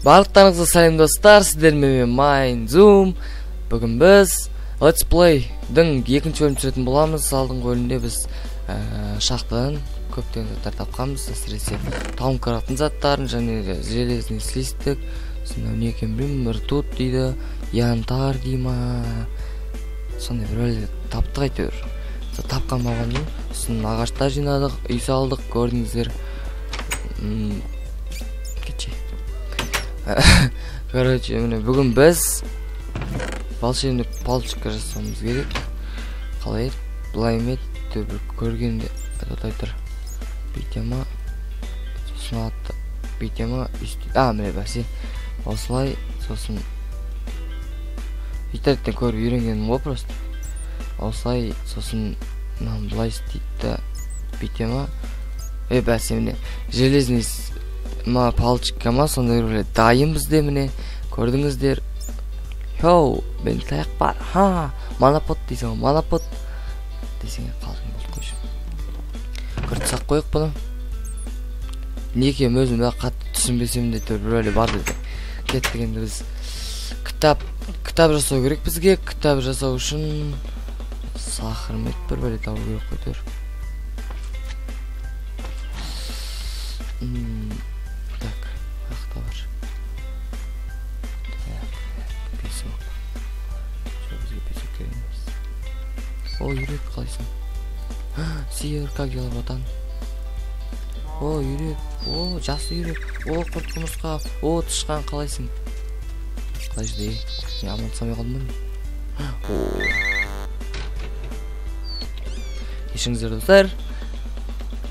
Барлықтарыңызға сәлем достар, сіздермен мен Майнзум. Бүгін біз Let's Play-дің екінші бөлімін түсіретін боламыз. Алдыңғы бөлімде біз шахтадан көптеген заттар тапқанбыз, әсіресе тауым қыратын заттарын және де железный слистік, сонда не екенін білмеймін, ртуть дейді, янтарь дей ма, сондай бір бәле таптық әйтеуір. Тапқан болған, сосын ағаштар жинадық, үй салдық, көрдіңіздер. Кетші. Короче, міне бүгін біз волшебный палочка жасауымыз керек. Қалай еді? Былай ма еді? Бір көргенде тоқтай тұр. Бүйте ма? Сосын атты. Бүйте ма? А, міне бәсе. Осылай, сосын интернеттен көріп үйренгенім ғой просто. Осылай, сосын мынаны былай істейді да, бүйте ма? Бәсе, міне железный ма палочка ма, сондай бір дайын бізде, міне көрдіңіздер. Йоу, мен таяқ бар. Ха, монопод дейсің ғой, монопод десең қалжың болды қойшы. Күрт қойық бұны. Не екенін өзім де қатты түсінбесем де бір бәле бар деді. Кеттік енді біз кітап жасау керек бізге. Кітап жасау үшін сахар мет бір бәле табу керек қой тұр. Так, қаяқта бар? Песок. Жоқ, бізге песок керек емес. О, үйрек, қалайсың? Сиыр, как дела, братан? О, үйрек, о, жас үйрек, о, құрт құмырсқа, о, тышқан, қалайсың? Қалай жүрді? Не, амандасамай қалдым ба не? О. Кешіріңіздер, достар.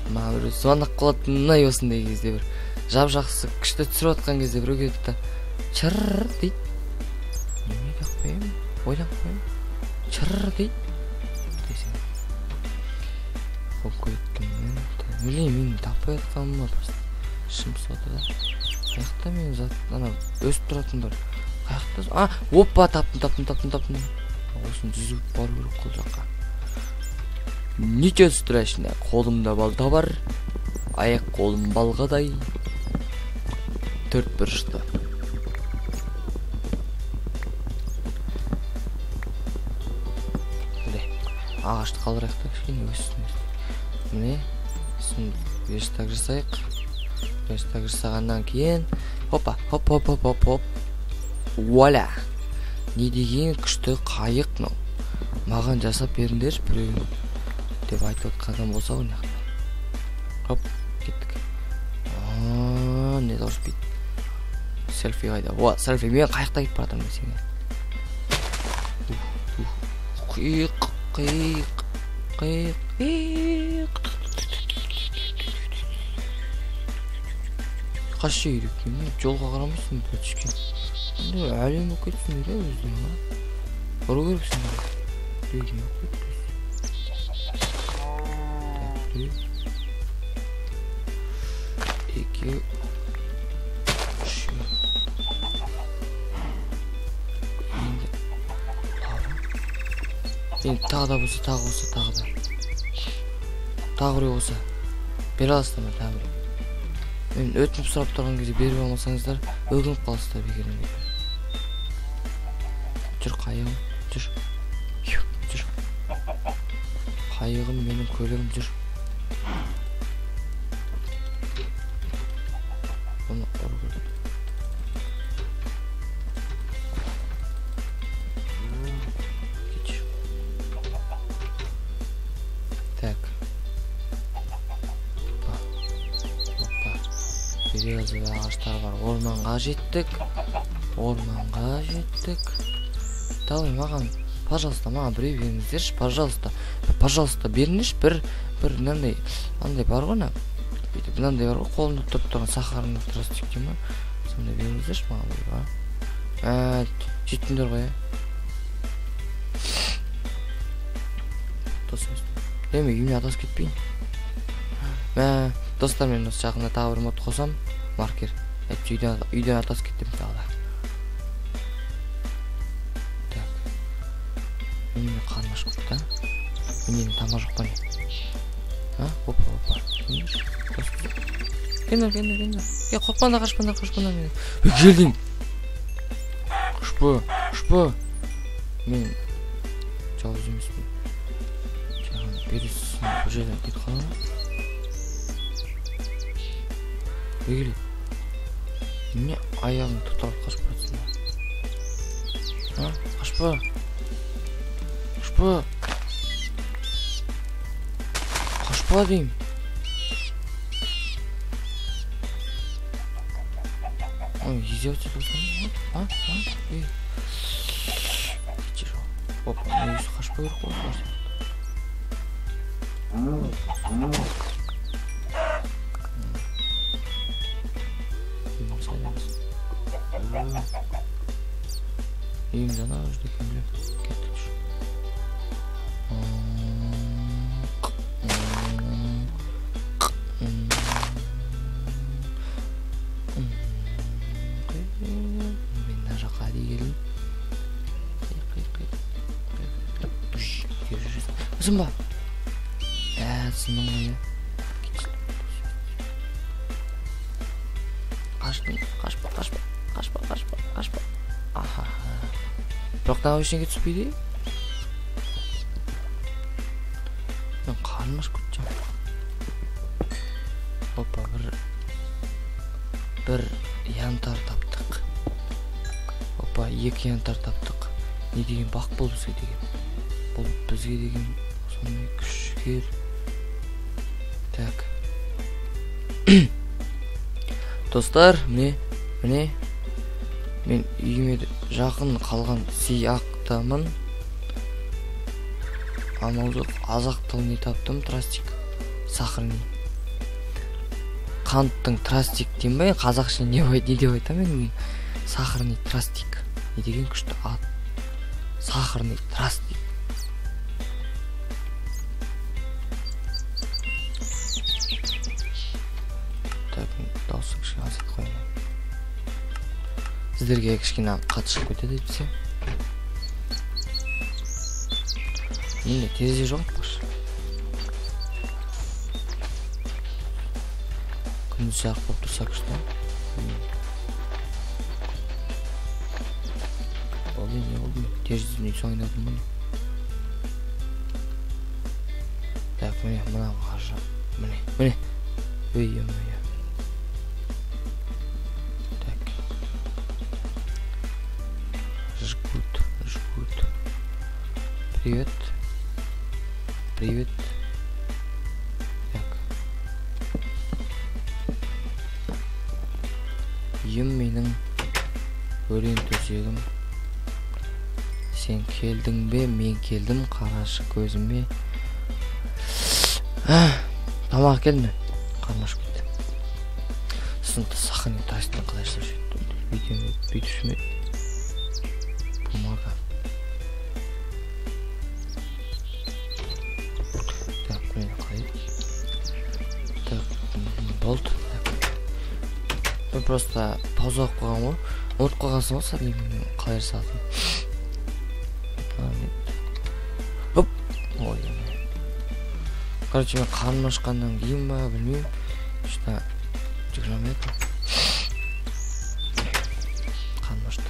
Маған біреу звондап қалады, мынай осындай кезде бір жап-жақсы күшті түсіріп жатқан кезде біреу келеді да чыр дейді. Неме деп қоямын? Ойланып қоямын. Чыр дейді. Десең. Қойып кеттім мен. Білмеймін, мен таппай жатқаным ба, просто ішім пысып отыр да. Қаяқта мен зат, ана өсіп тұратын бар. Қаяқта? А, опа, таптым. Осыны жүзіп бару керек қол жаққа. Ничего страшного, қолымда балта бар, аяқ қолым балғадай, төрт бұрышты. Міне, ағашты қалдырайық та кішкене өссін. Міне, сосын верстак жасайық. Верстак жасағаннан кейін, хопа, хоп, хоп, хоп, хоп, хоп. Вуаля! Не деген күшті қайық мынау. Маған жасап беріңдерші біреуін деп айтып отқан адам болса ғой мына жақта. Хоп, кеттік. Не дауыс бит. Селфи қайда? О, селфи. Мен қаяқта кетіп бара жатырмын десең. Қиық, қиық, қиық, қиық. Қашы үйрек, неме жолға қарамайсың ба түскен? Енді әлем болып кетсін де өздерің, а? Ұру керексің. Не болып кетті? 1, 2, 3. Енді тағы да болса, тағы болса, тағы да. Тағы біреу болса. Бере аласыздар ма тағы біреу? Мен өтініп сұрап тұрған кезде беріп алмасаңыздар, өкініп қаласыздар бекерден бекер. Жүр қайығым, жүр. Жүр. Қайығым менің көлігім, жүр. Бұны ұру керек. Кетші. Так. Опа. Опа. Березовый ағаштар бар. Орманға жеттік. Орманға жеттік. Давай маған, пожалуйста, маған біреу беріңіздерші, пожалуйста. Пожалуйста, беріңдерші бір мынандай, андай бар ғой, бүйтіп мынандай бар ғой, қолымда тұрып тұрған сахарный тростик дей ма, сондай беріңіздерші маған біреу, а? Жеттіңдер ғой, ә? Мен үйіме адасып кетпейін. Мә, достар, мен осы жақында тағы бір мод қосам, маркер. Әйтпесе үйден адасып кеттім тағы да. Так. Менің қарным ашып кетті, а? Менің тамақ жоқ па не? А? Опа, опа. Келіңдер, келіңдер, келіңдер. Е, қорықпаңдар, қашпаңдар, қашпаңдар менен. Келдім. Қашпа, қашпа. Мен жауыз емеспін. Жаңа бересің, бұл жерден кетіп қаламын. Егер не аяғың тұталып қашып баратсың? А, қашпа. Қашпа. Қашпа деймін. Ой, издеваться должен. А? А? Эй. Опа, негізі қашпау керек қой осылар сияқты. Үйіміз қайда біз? Үйіміз ана жерде екен, білемін. Кеттік. Мен мына жаққа әдейі келдім. Сынба. Сындың ғой, иә. Қаштым, қашпа, қашпа, қашпа, қашпа, қашпа. Аха. Бірақ тағы ештеңе түспейді. Мен қарным ашып кетті. Опа, бір янтар таптық. Опа, 2 янтар таптық. Не деген бақ бұл бізге деген. Бұл бізге деген сондай күш жігер. Так. Достар, міне, міне. Мен үйіме жақын қалған сияқтымын. Амал жоқ, азақ тылын таптым, трастик, сахарный. Қанттың трастик деймін бе? Қазақша не деп айтамын мен? Сахарный трастик. Не деген күшті ат. Сахарный трастик. Так, дауысын кішкене азайтып қояйын. Сіздерге кішкене қатты шығып кетеді әйтпесе. Менде терезе жоқ айтпақшы. Күндіз жарық болып тұрса күшті. Болды, не болды? Терезеден үй ойнадым ғой. Так, міне, мына қаржы. Міне, міне. Ой, ё-моё. Так. Жгут, жгут. Привет. Привет. Так. Үйім менің, өлең төсегім. Сен келдің бе, мен келдім, қарашы көзіме. Тамақ келді ме? Қарным ашып кетті. Сосын сахарный трастиктен қалай жасап жіберді? Бүйтіп ме? Бумага. Так, міне қалай? Так, болды. Мен просто пауза қойып қойғанмын ғой. Ұмытып қалғансың ғой, сәл қалай жасадым. Оп. Ой. Короче, мен қарным ашқаннан кейін ба, білмеймін. Что-то жүгіре алмай жатырмын. Қарным ашты.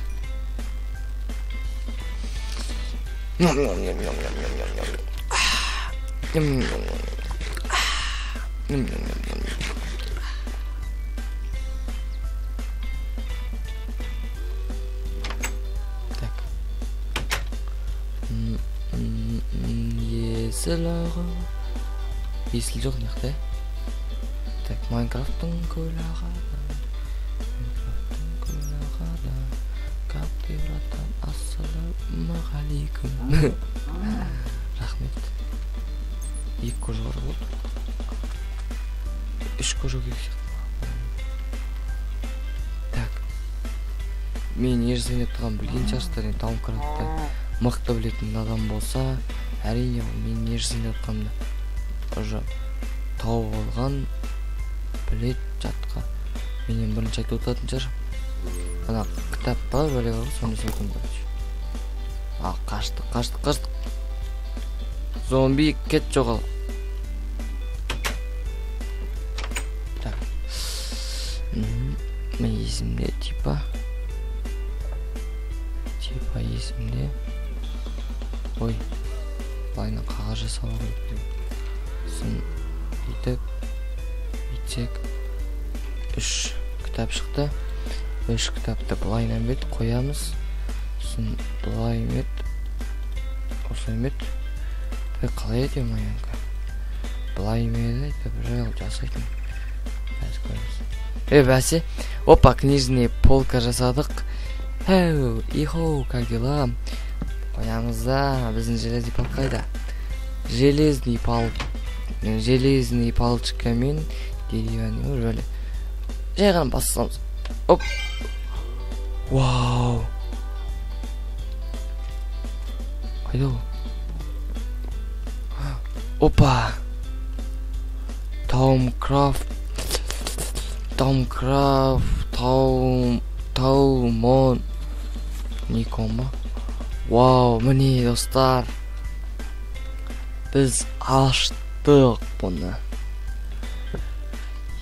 Так. Есіл аға. Есіл жоқ мына. Так, Майнкрафттың көлі ағады. Майнкрафттың көлі ағады. Как ты, братан? Ассалаумағалейкум. Рахмет. 2 кожа бар болды. 3 кожа керек сияқты. Так. Мен не жасайын деп тұрғанын білген шығарсыздар. Енді Таумкрафтты мықты білетін адам болса, әрине ол мен не жасайын деп жатқанымды уже тауып алған, білет жатқа. Менен бірінші айтып отыратын шығар. Ана кітап бар, бәле бар ғой, соны жасайтын, короче. А, қаштық, қаштық, қаштық. Зомби, кет жоғал. Так. Есімде, типа. Типа есімде. Ой, былайынан қағаз жасау керек бізге. Сосын бүйтіп, бүйтсек, 3 кітап шықты. 3 кітапты былайынан бет қоямыз. Сосын былай бет, осылай бет. Қалай еді майонка? Былай еді, бір жай қылып жасайтын. Қазір көреміз. Бәсе. Опа, книжный полка жасадық. Хәу, ихоу, как дела? Қоямыз да, біздің железный палка қайда? Железный железный палочкамен деревянный бәле. Жай ғана баса саламыз. Оп. Вау. Қайда ол? Опа. Таумкрафт. Таумкрафт. Таумон. Никон ба? Вау, міне достар. Біз аштық бұны.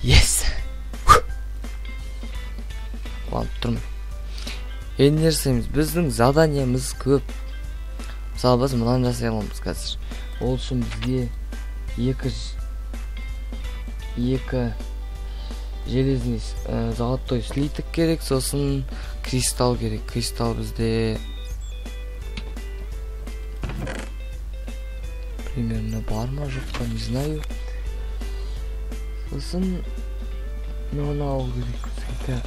Yes. Қуанып тұрмын. Енді не жасаймыз? Біздің заданиеміз көп. Мысалы, біз мынаны жасай аламыз қазір. Ол үшін бізге екі железный золотой слиток керек, сосын кристалл керек. Кристалл бізде примерно бар ма, жоқ па, не знаю. Сосын мынаны алу керек бізге. Так.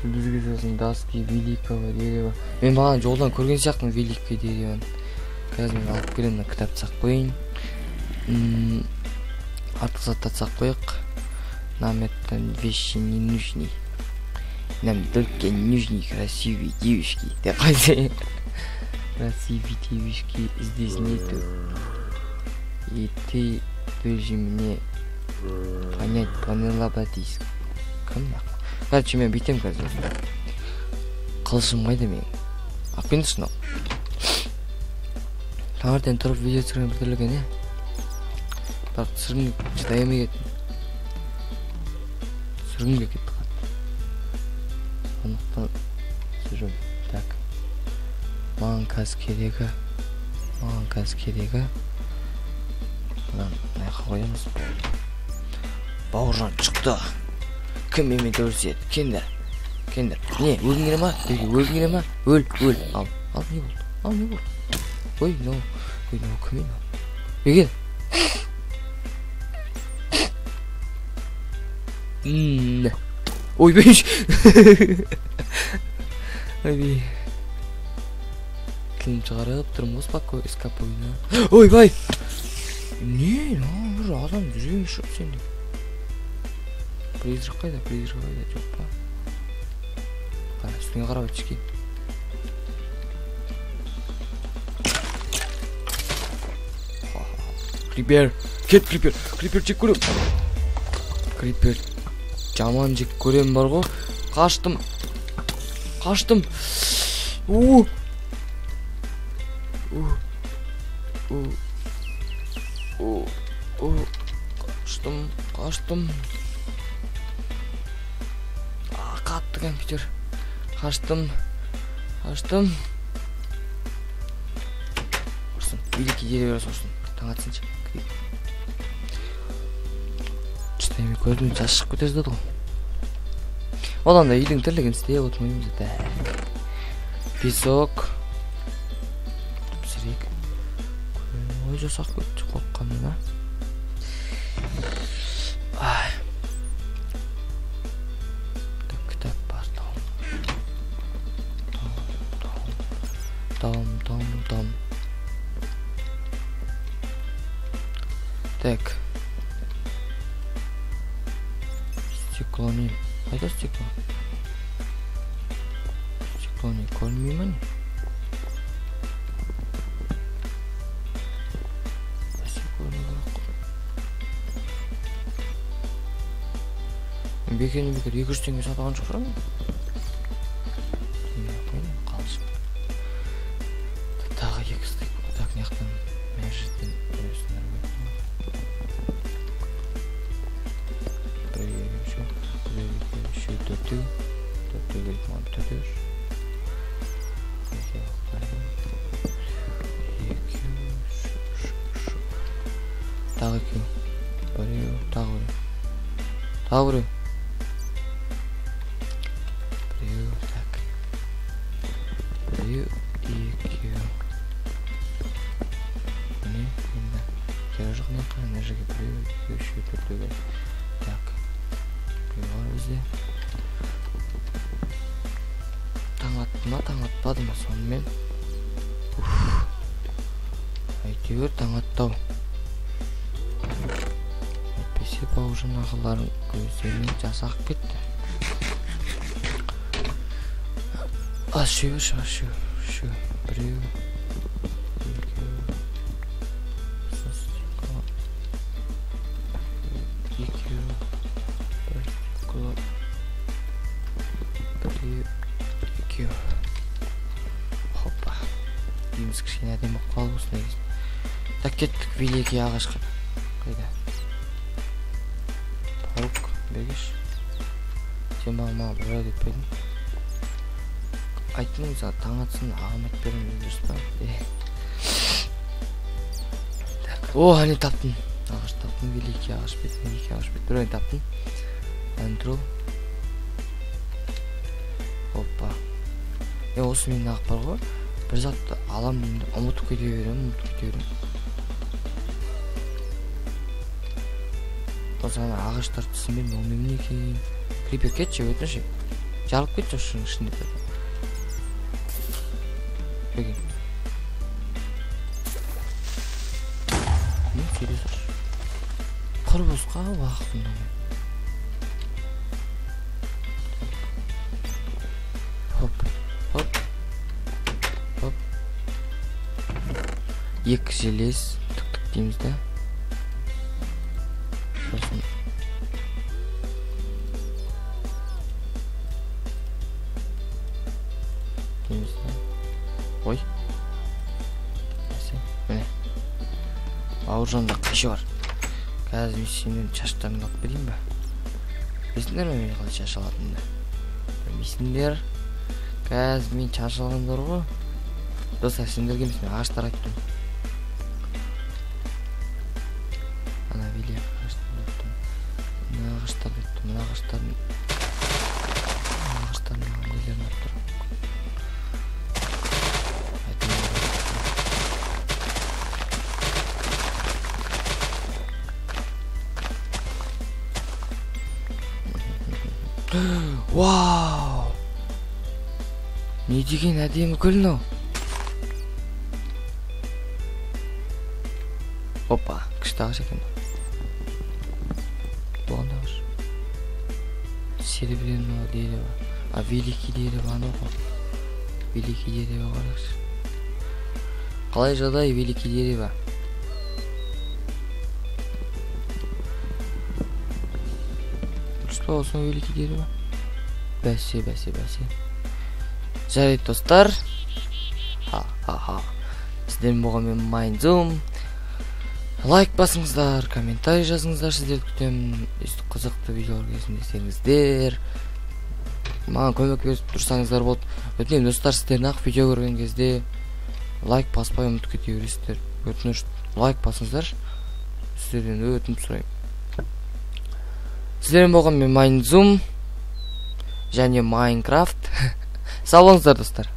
Бізге сосын доски великого дерева. Мен бағана жолдан көрген сияқтымын великое деревоны. Қазір мен алып келемін, мына кітапты сақ қояйын. Артық заттарды сақ қояйық. Нам это вещи не нужны. Нам только нужны красивые девушки. Красивые девушки здесь нету. И ты должен мне понять, поняла бы ты. Кім? Короче, мен бүйтемін қазір. Қылышым қайда менің? Алып келіңдерші мынау. Таңертең тұрып видео түсірген біртүрлі екен, иә? Бірақ түсіргім шыдай алмай кеттім. Түсіргім келіп кетті қатты. Сондықтан түсіремін. Так. Маған қазір керегі. Маған қазір керегі. Мынаны мына жаққа қоямыз. Бауыржан шықты. Кім менімен төбелеседі? Кендер. Кендер. Не, өлгің келе ма? Өлгің келе ма? Өл, өл. Ал, ал не болды? Ал не болды? Ой, мынау, ой, мынау кім еді? Бекет. Ой, бей. Ой, тілім шығарып тұрмын ғой, спокойно. Ойбай. Не, мынау бір адам жүрегің ұшып сенде. Призрак қайда? Призрак қайда? Жоқ па? Қара, үстіңе қарап өтші. Крипер! Кет, крипер! Крипер жек көрем! Крипер жаман жек көрем бар ғой. Қаштым! Қаштым! У! У! У! У! У! Қаштым! Қаштым! Қатты компьютер. Қаштым. Қаштым. Ұрсын. Великий дерево ұрсын. Таң атсыншы. Шыдай алмай көзімнен жас шығып кете жаздады ғой. Одан да үйдің тірлігін істеп отырмаймыз. Так. Песок. Пісірейік. Ой, жасақ кетті қорыққаннан, а. Ай. Том, том, том. Так. Стекло не. Қайда стекло? Стекло не көрінбей ма не? Стекло не керек қой. Бекерінен бекер 200 теңге сатып алған жоқ шығармын. Тағы екі стейк. Так, мына жақтан мына жерден біреусін. Тағы екеу. Біреу, тағы біреу. Тағы біреу. Біреу, так. Біреу, екеу. Міне, енді. Керек жоқ мына ана жерге біреу, екеу, үшеу, төртеу керек. Так. Біреу бар бізде. Таң атты ма, таң атпады ма сонымен? Уф. Әйтеуір таң атты-ау. Әйтпесе Бауыржан ағаларың көздерінен жас ағып кетті. Аз үшеу, үшеу, үшеу. Біреу, екеу, екеу, бір, біреу, екеу. Хоппа. Үйіміз кішкене әдемі болып қалды осындай кезде. Так, кеттік великий ағашқа. Қайда? Паук, бергеш. Сен маған бұра деп пе едің? Айттым ғой саған, таң атсын, ағам айтып беремін деп дұрыс па? Так, о, әне таптым. Ағаш таптым, великий ағаш бет, великий ағаш бет. Біреуін таптым. Контрол. Опа. Осы менің ақ бар ғой. Бір затты алам деймін де, ұмытып кете беремін, ұмытып кете беремін. Осы ана ағаштарды түсінбеймін, ол немене екен? Крипер кетші, өтініш. Жарылып кетші осының ішінде. Беге. Не сөйлей салшы. Құр босқа уақытымды. Хоп, хоп, хоп. Екі желез түк-түк дейміз да. Сосын дейміз да. Ой. Міне. Бауыржанда қайшы бар. Қазір мен сенен шаштарыңды алып берейін ба? Білесіңдер ме мен қалай шаш алатынымды? Білмейсіңдер. Қазір мен шаш алғандар ғой. Достар, сендерге емес, мен ағаштар айттым. Ана велик ағаштарды айттым. Мына ағаштарды айттым. Мына ағаштардың нелерін алып тұр. Вау! Не деген әдемі гүл мынау. Опа, күшті ағаш екен. Бұл қандай ағаш? Серебряного дерева. А, великий дерево анау ғой. Великий дерево қараңызшы. Қалай жағдай, великий дерево? Дұрыс па осы великий дерево? Бәсе, бәсе, бәсе. Жарайды, достар. Ха-ха-ха. Сіздермен болған мен Майнзум. Лайк басыңыздар, комментарий жазыңыздар, сіздерді күтемін. Өстіп қызықты видеолар келсін десеңіздер, маған көмек беріп тұрсаңыздар болды. Өтінемін, достар, сіздер нақ видео көрген кезде лайк баспай ұмытып кете бересіздер. Өтініш, лайк басыңыздар. Сіздерден өтініп сұраймын. Сіздермен болған мен Майнзум және Майнкрафт. Сау болыңыздар, достар.